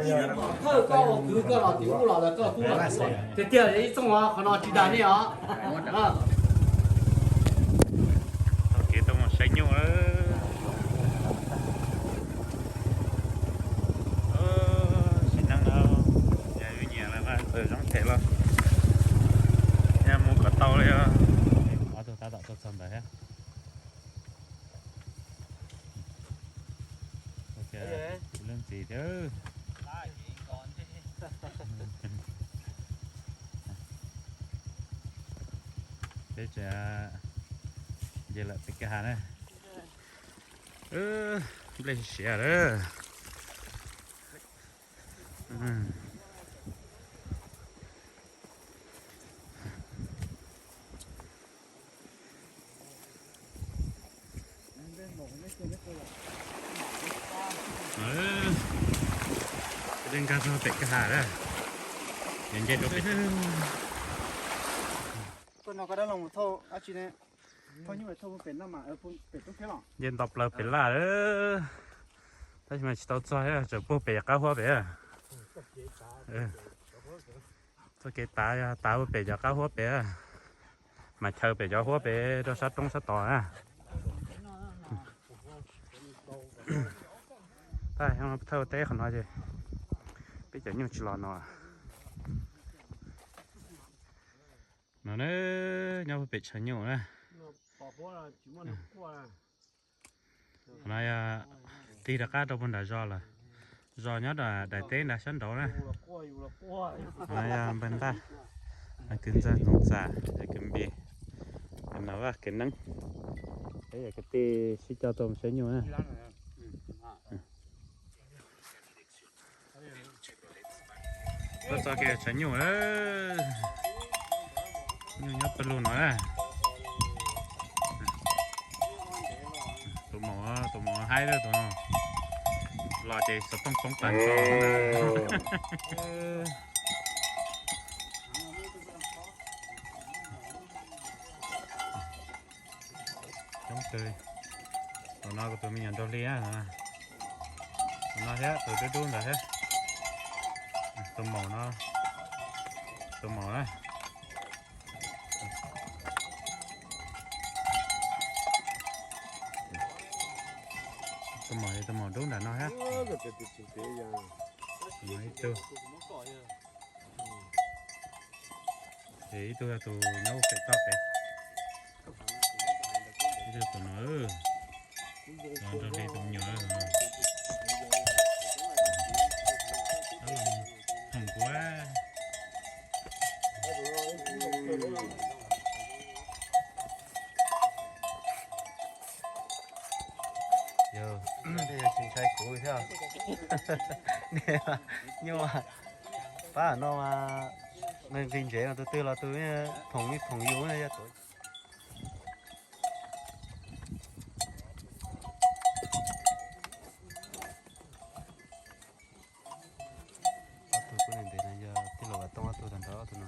Thawj koj ua kwv koj los tim ub los lawm koj tub los tiag tiag ib txooj qhov no tsis dag nej os. Tau kev tau mus saib nyuj lawm. Sim neej no yog wb nyiam lawm mas txawm zoo them los nyias mus kom tau li os. Ob tug tab tom tuaj txog ntawd thiab. Lub ntxiv thiab. Peb tseem nce lawm pem kwj ha na. Nplej siav lawm. Peb nkag txog pem kwj ha lawm. Nce rau pem. Nce nto plaws pem laj lawm. Tab sis mas tsis tau txog thiab, tseem puag pem cov qab huab pem. Txoj kev tav yog tav puag pem cov qab huab pem, mas chaw pem cov huab pem rau sab roob sab tod na. Tab thawj teb qhov no ces peb cov nyuj tsis los no. No na, nyob puag pem tshav nyuj na. Qhov no yog tig rov qab rau puag nram zos lawm. Zos nyob daim teb nram sab nraud na. Qhov no yog npawg Ntaj, kwv ntxawg Ntxoov Txam, yog kwv Npis, kwv Nom Vaj, kwv Neeb. Peb yog kwv tij sib coj tuaj mus saib nyuj na. Tuaj txog kiag tshav nyuj, nyuj nyob pawg lug no na. Tus maum, tus maum haib lawm tus no. Los ces xov tooj poob tas nkaus. Coob kawg. Tus no kuv tus me nyuam nraug hli na. Tus no thiab tus dub dub ntawd thiab. Tus maum no, tus maum na. Tus maum, tus maum dub ntawm no thiab. Ib tug. Ces ib tug yog tus nyob pem toj pem. Ib tug tus no, nraug hli tus me nyuam. Thoom kuv. Yog, nej yuav tsis ntshai kuv thiab. Nyuj pab no mas nqis ntsev no tus twg los tus phoom ib phoom yus yog. Ob tug kub ntev no yog tij laug Vam Tooj ob tug, tag nrho ob tug no.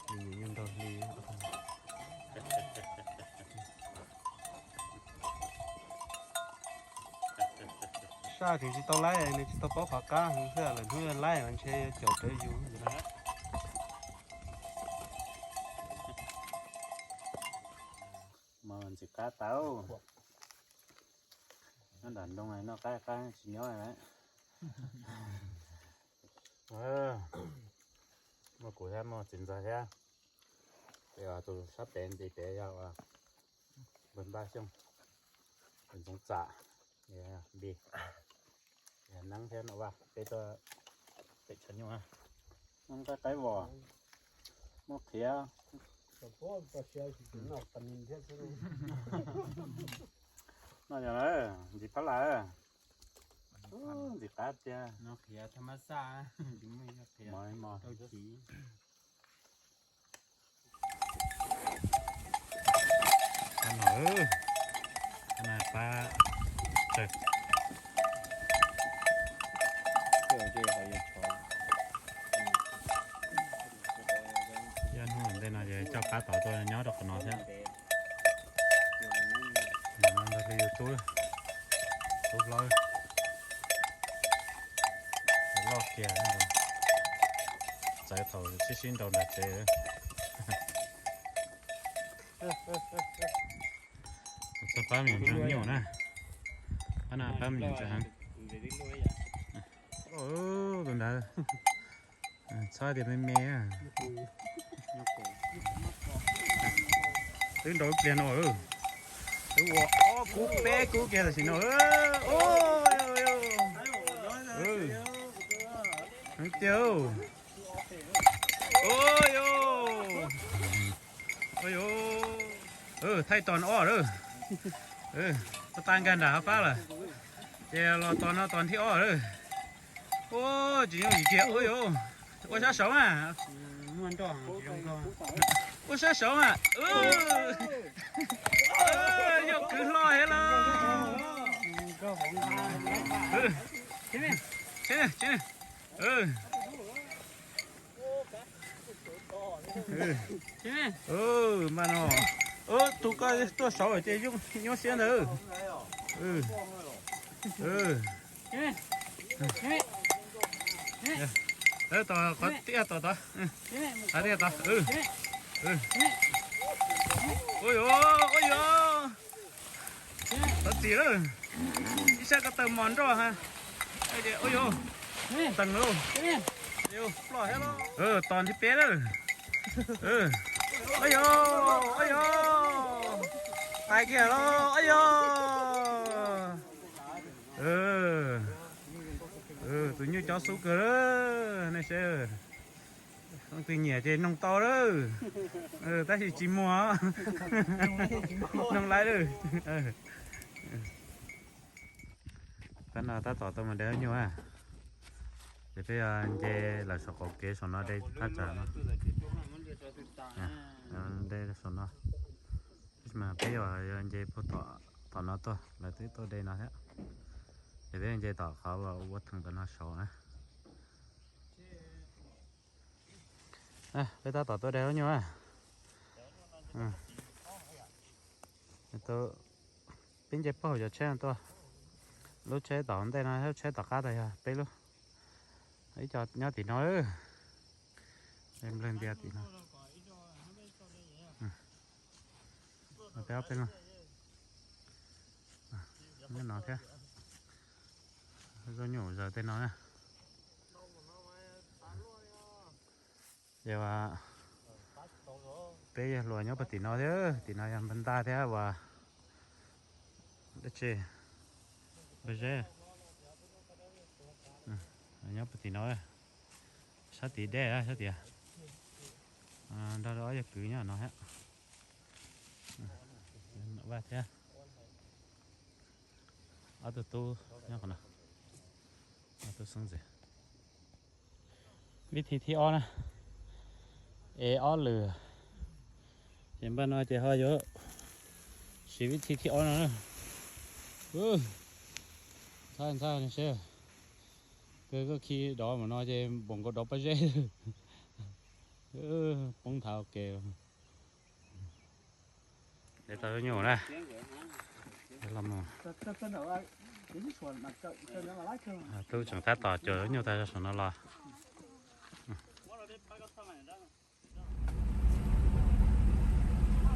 Nws nyuam nyuj nraug hli. Saj tseem tsis tau laib, nws tsis tau paub qhov qab heev xwb, lwm hnub laib mas ntshe caum rawv yus. Mas ntxim qab tau. Nyob nram nroog noj qaib qab tsis nyob lawm. Muaj kuv thiab muaj txiv ntxawg thiab. Ces tus sab pem nti pem yog npawg Npaj Xyooj, Ntxoov Txam, Npis, Neeb thiab Nom Vaj, peb tuaj pem tshav nyuj. Muaj qaib qaib vos, muaj qhiav. No yog ntxim phab lawm, ntxim qab tiag. Qab no, qab no pab tsawg. Ib hnub ntej no ces coj pab tod tuaj nyob rau qhov no thiab. Ntawm no nrog peb yug tub, tub hlob. loj kiag, txawv thaum sib sib nraus nram tsev. Txog pab me nyuam ntsuag nyuj na, pab no pab me nyuam ntsuag heev. Tus ntawd txhob tias me me. Twb nrau ib pliag no, twb ua ob kub peb kub kiag tam sim no. Heev tiag. Thaij tos ob lawm. Tau tas nkag nram hav fab lawm, ces los tos no tos nthib ob lawm. Ua tsis yooj yim kiag. Ua sab saud mas, ua sab saud mas. Yog kwv hlo thiab los. Mas no, tus koj tuaj saud ces nyuaj siab ntag. Tos qhov tiaj tom tod, qhov tiaj tod. Ua yuav, ua yuav, tov txim lawm. Ib sab ko taw mos nroj ha. Ua yuav, teev lauj. Ploj thiab lauj. Tos nthib peb lawm. Ua yuav, ua yuav, tag kiag lauj, ua yuav. Tus nyuj cob xub kawg, nej seb. Leej twg nyiam ces noog tau lawm, tab sis tsis muag, noog laiv lawm. Tab no tab tom tau mus de nyuj na. Ces peb yuav nce lawm saum qaum kev saum no de thaj tsam no. De saum no. Tab sis mas peb yuav nce puag tom no tuaj, lawv twb tuaj de no thiab. Ces peb nce tom qhov uas ua theem tom no saud na. Peb tab tom tuaj de lub nyuj na. Peb nce puag hauv cov tsheb no tuaj. Lub tsheb tom ntej no, lub tsheb tom qab tod yog peb lub. Ib co nyob tim no. Nplawg ntias tim no. Peb ob peb no. Nyob no thiab. Zoo nyuj zaws tej no na. Ces peb yawg hluas nyob puag tim no thiab, tim no yog npawg Ntaj thiab uas dab tsi, npawg Zeb. Nyob puag tim no, sab tid dej sab tid. Nrog rau ob yawg kwv nyob no thiab. Vaj thiab. Ob tug tub nyob qhov no. Ob tug xeeb ntxwv. Vib thi thib ob na, es ob lwm, ces npaj no ces ho yuav siv vib thi thib ob no na. Ntxhab ntxhab seb, kawg koj khi dov mus no ces npaum nkaus dov pob zeb, poob nthav ua ke. De tau nyuj na. Tub tseem tab tom cuam nyuj tag saum no los.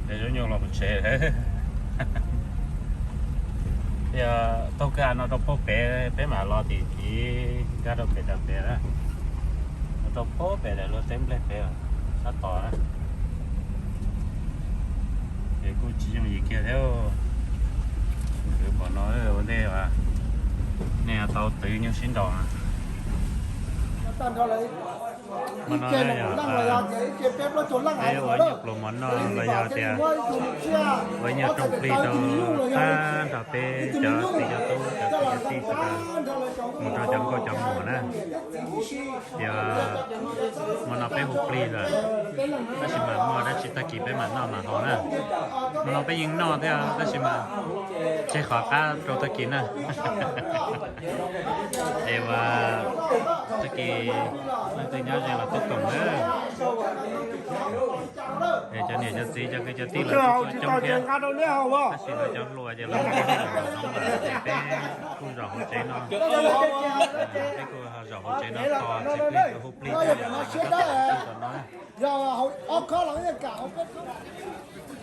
Lub nyuj los mus tsev. Yog taug kwj ha no rau puag pem peb mam los tim tid nkag rau pem tag pem na. Rau puag pem daim luag teb nplej pem sab tod na. Ces kuj tsis yooj yim kiag thiab. Kwv pom no ua ntej nej tau twv nyuj sib nraus. Hmo no yog peb ua nyuag pluas mov noj los yog tias ua nyuag rooj plig rau tag nrho peb cov txiv cov tub cov kwv cov tij sawv daws mus rau cov nkauj cov muam na. Ces hmo no peb hu plig lawm, tab sis mas muaj dab tsi tag kis peb mam noj mam haus na. Hmo no peb yeej noj thiab tab sis mas tseg qhov qab rau tag kis na. Es ua tag kis leej twg nyob ze los tuaj koom nawb. Cov niam cov txiv cov kwv cov tij lawv kuj tuaj coob thiab, tab sis lawv cov hluas ces lawv mus ua hauj lwm tom zoov lawm ces peb kuj zaum hauv tsev no. Peb kuj zaum hauv tsev no tos txiv plig hu plig thiab.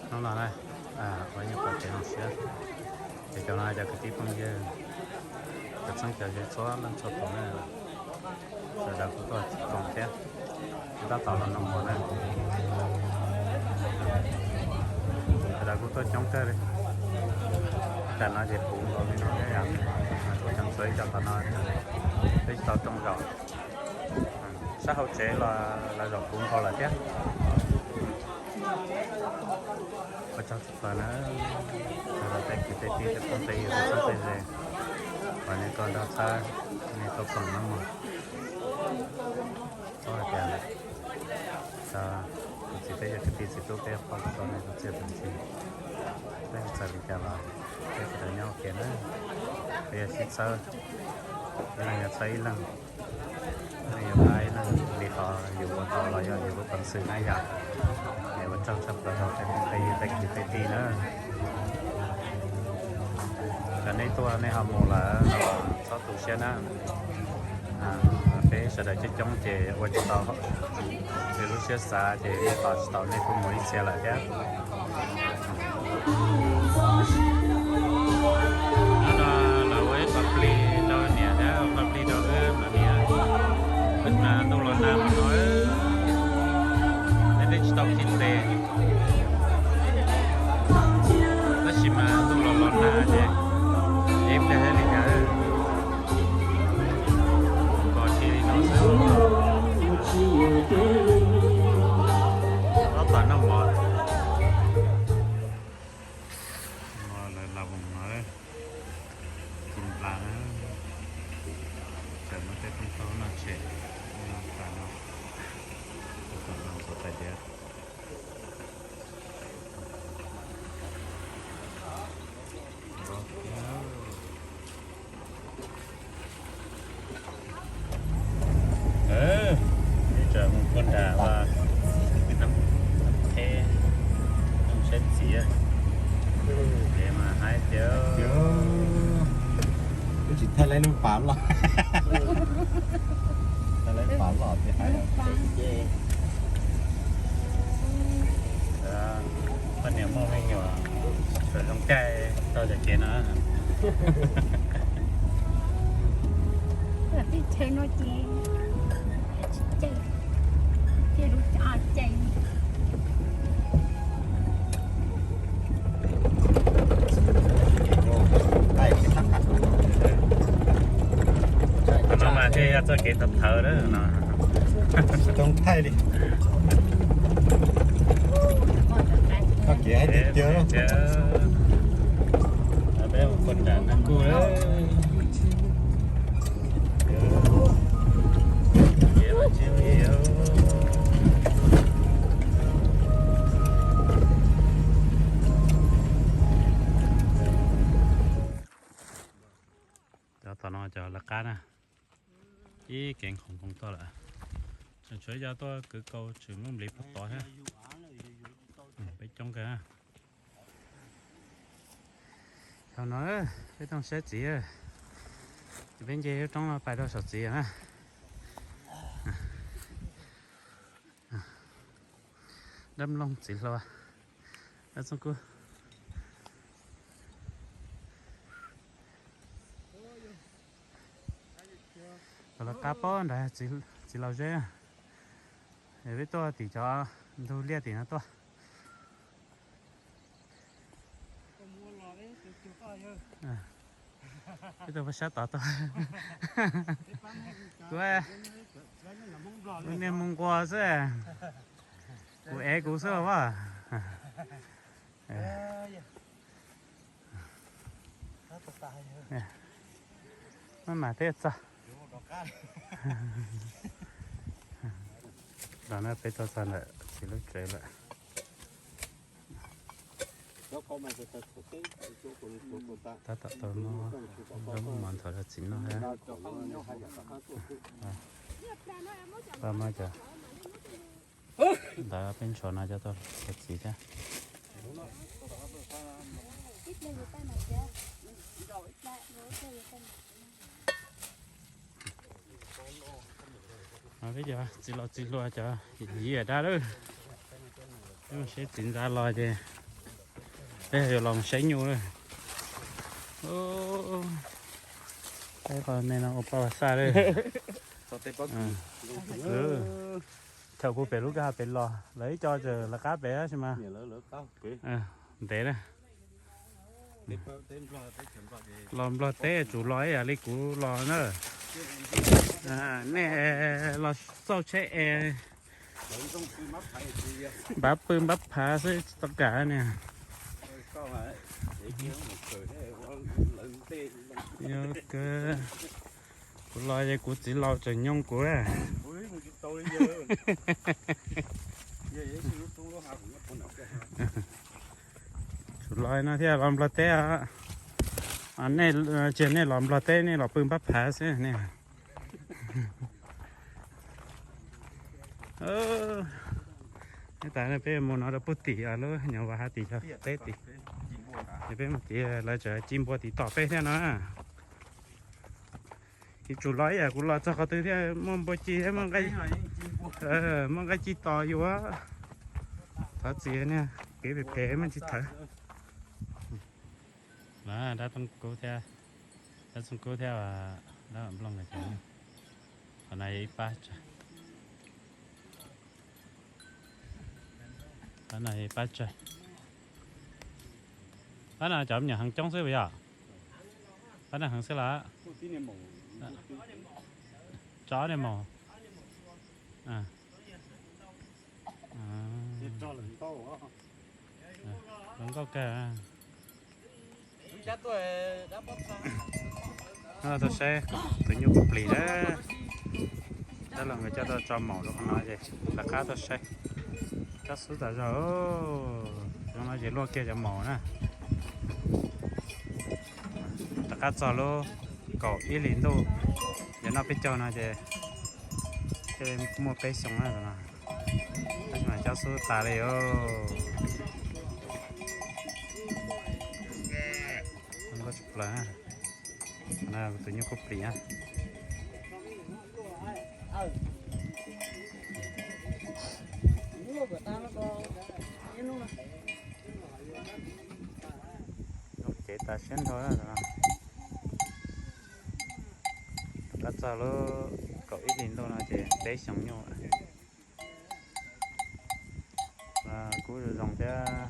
Hnub no ua nyuag pom kev zoo siab, ces cov no cov kwv tij phooj ywg, cov txheeb cov ze txhua leej txhua tus na, sawv daws kuj tuaj txhim koom thiab, tab tom los noj mov na. Sawv daws kuj tuaj coob kawg li. Tam no ces puv nkaus li no thiab yom, kuj tseem tshuav ib co tom no, peb tsis tau rooj zaum. Sab hauv tsev los lawv zaum puv nkaus lawm thiab. Ua tsaug tshaj plaws na, sawv daws tej kwv tej tij tej phooj tej ywg tej txheeb tej ze uas nej tuaj nrog txhawb, nej tuaj koom noj mov. Txhob hais tias tus txiv peb cov kwv tij txiv tub peb pom tau nej tus txiaj tus ntsig, peb txawm li cas los peb sawv daws nyob ua ke na, peb yuav sib txhawb, ib leeg yuav txhawb ib leeg. Nej yuav pab ib leeg li qhov yus ua tau los yog yus lub peev xwm na yom. Es ua tsaug tshaj plaws rau tej phooj tej ywg tej kwv tej tij na. Yog nej tuaj nej ho mus lawm los txhob tu siab na. Peb sawv daws coob coob ces ua tsis tau, ces lub siab xav ces nej tos tsis tau nej kuj mus ib txhia lawm thiab. Hnub no lawv ua ib qho plig rau niam thiab ua qho plig rau wb mas niam, wb mas ntuj los nag mas no, peb twb tsis tau khi tes, tab sis mas ntuj los los nag ces ib pliag thiaj li nag. Kos khi li no xwb. Ob pam noj mov. Lawv los no, ci nplas na, tseem muaj tej phooj ywg noj tshem, noj tas no, tas no tais diav. Ib tsoom mus puag nram ua qheb, saib txiv, ces mas haib tiag. Wb tsis thaij lawv lub pav los, thaij lawv pav los tias haib. Poj niam muaj me nyuam tsuas zoo caij tau cov kev no. Teb chaws no ces tsis caij, caij lub caij. Qhov no mas thiaj yog txoj kev thawv thawv na no. Tsis tau thaij li. Txoj kev haib tiag tiag. Peb mus puag nram Naj Kuj. Cov tom no cov lawv qab na, ib kev nqhoos nqhoos tuaj lawm. Tseem tshuav ib co tuaj kwv kaus tseem muaj npliv puag tod thiab. Peb coob kawg. Thaum no peb tuaj saib txiv, ces peb nce lub roob no pais rau saum txiv na. Dab Nploog, txiv hluas, dab Txooj Kub. Tau lawv qab pob nrad, txiv laus zeb. Peb tuaj tim cov ntug liaj tim no tuaj. Peb tuaj pab sab tod tuaj. Kuv, kuv niag mus nquas xwb. Kuv ev kuv xwb as. Maj mam thiaj txog. Los no peb tuaj txog ntawm txiv lub tsev lawm. Tab tom tau muab zaub muab mov ntxuav rau txiv noj thiab. Pab muab cov Ntawd peb ntshua no coj tuaj txiv thiab. Peb cov txiv laus txiv hluas cov yij yam dab lawm, peb mus saib txiv ntxa los ces peb yuav los mus saib nyuj lawm. Peb qhov me no ua paj ua xaj lawm. Thaum kuv pem lub kwj ha pem los lawv ib co tseem lawv qab pem tab sis mas ntev na. Los Nplog teb tsum los ib yam li kuv los na. Nej los xauj tsheb es npab pw npab phav xwb tsis tau kam ne. Kuv los ces kuv txiv laus tseem nyoo kuv. Tsum los no thiaj los Nplog teb. Nej, tsis yog nej los Nplog teb nej los pw npab phav xwb ne. Neb tas peb mus no rau puag tim lub nyuag vaj hav tim yog teb tim, ces peb mus tim lawv tseem ci npua tim tom peb thiab no. Ces tsum los ib yam kuv los txog qhov twg thiab muaj npua ci thiab muaj nqaij ci tos yus. Thov txim niag kev phem phem muaj tsis thawv. Dab txooj kub thiab, dab txooj kub thiab dab vam nplooj nkawd cov nyuj. Qhov no yog ib pab tsawg, qhov no yog ib pab tsawg. Pab no cov me nyuam heev coob xwb puas yog? Pab no heev xwb los? Tso ob niag maum. Zoo nkauj kawg. Tau saib tus nyuj kuj plis na. Dab laug nkawd coj tuaj tso maum rau qhov no ces rov qab tuaj saib. Cob xub tas zog, zoo no ces luaj kiag cov maum na. Rov qab txog lub kaum ib hlis ntuj, yog noj peb caug no ces thiaj muaj peb xyoo na. Tab sis mas cob xub tas li os. Nkauj tshaj plaws na. Tus nyuj kuj plis na. Zoo cev tas siab nrho na. Rov qab txog lub kaum ib hlis ntuj no ces peb xyoo nyuj. Kub zoo zoo thiab,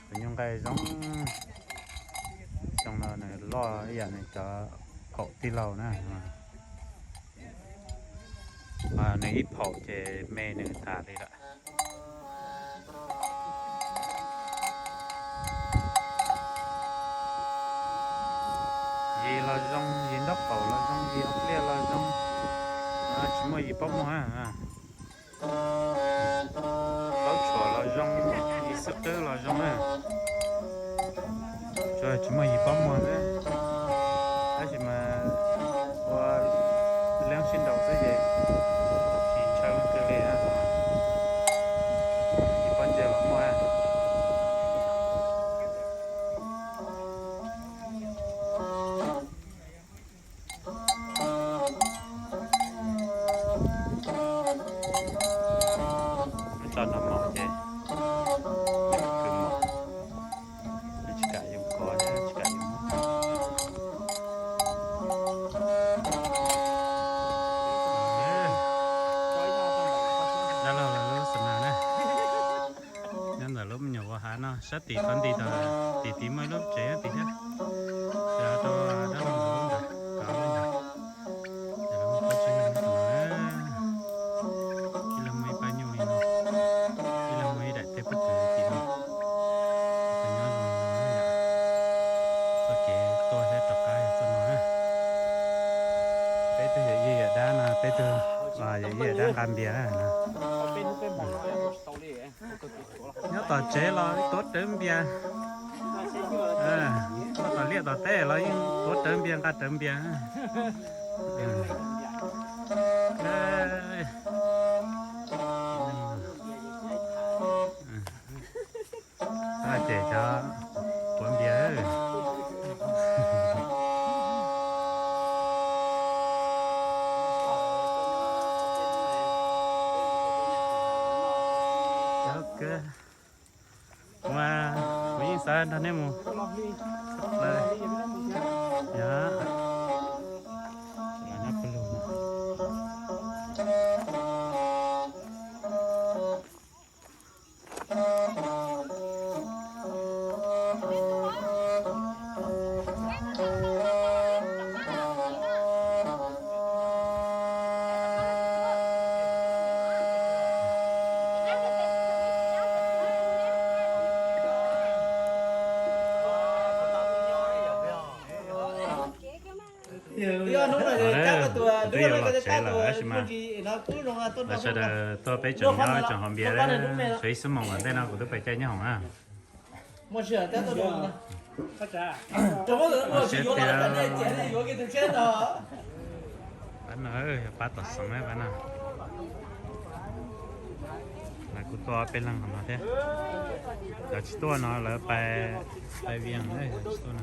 tus nyuj nqaij zoo. Xyoo no nws loj ib yam nws cov phaum tij laug na. Nws ib phaum ces me nws tas li lawm. Yis los zoo, yis nraub qaum los zoo, yis hauv pliaj los zoo, tsis muaj yis pob muag. Plaub tshuam los zoo, yis xub qwb los zoo na. Tsuas tsis muaj yis pob muag xwb, tab sis mas ua leeb sib nraus xwb ces tsis ntshaw leej twg li. Yis pob ntseg los muaj. Tso nrog maum ces kwv maum, tsis kam yuav kov thiab tsis kam yuav muab. Dab laug lawv lub xab nas na, nyob ntawm lub me nyuam ua hav no sab tim qhov nti tod, tim tid muaj ib lub tsev nyob tid thiab. Ces rau dab laug lawv lub ntawd, rau lub ntawd. Ces lawv muaj qhov tsev no, ib leeg muaj ib pab nyuj li no, ib leeg muaj ib daim teb pob kws li tim no. Ces nyob zoo li no na yom. Txoj kev tuaj thiab rov qab yog txoj no na. Peb tug yawm yij yawm dab no, peb tug yawm yij yawm dab nqa npias na. Nyob tom tsev los tuav rawv npias, nyob tom liaj tom teb los yeej tuav rawv npias nqa rawv npias. Tus Ces cov puav npias. Ua, kuv yeej xav nrog nej mus. Yog, nyob pawg lug no. Twb yuav los tsev lawm tab sis mas sawv daws tuaj peb tseem nyob tseem haus npias, tshuav ib xuab moos tom ntej no kuv twb pais caij nyob hoom na. Pab no yog pab tom xeev pab no. Lawv kuj tuaj peb leeg no thiab. Lawv tsis tuaj no lawv pais, pais Vias, tsis tuaj no.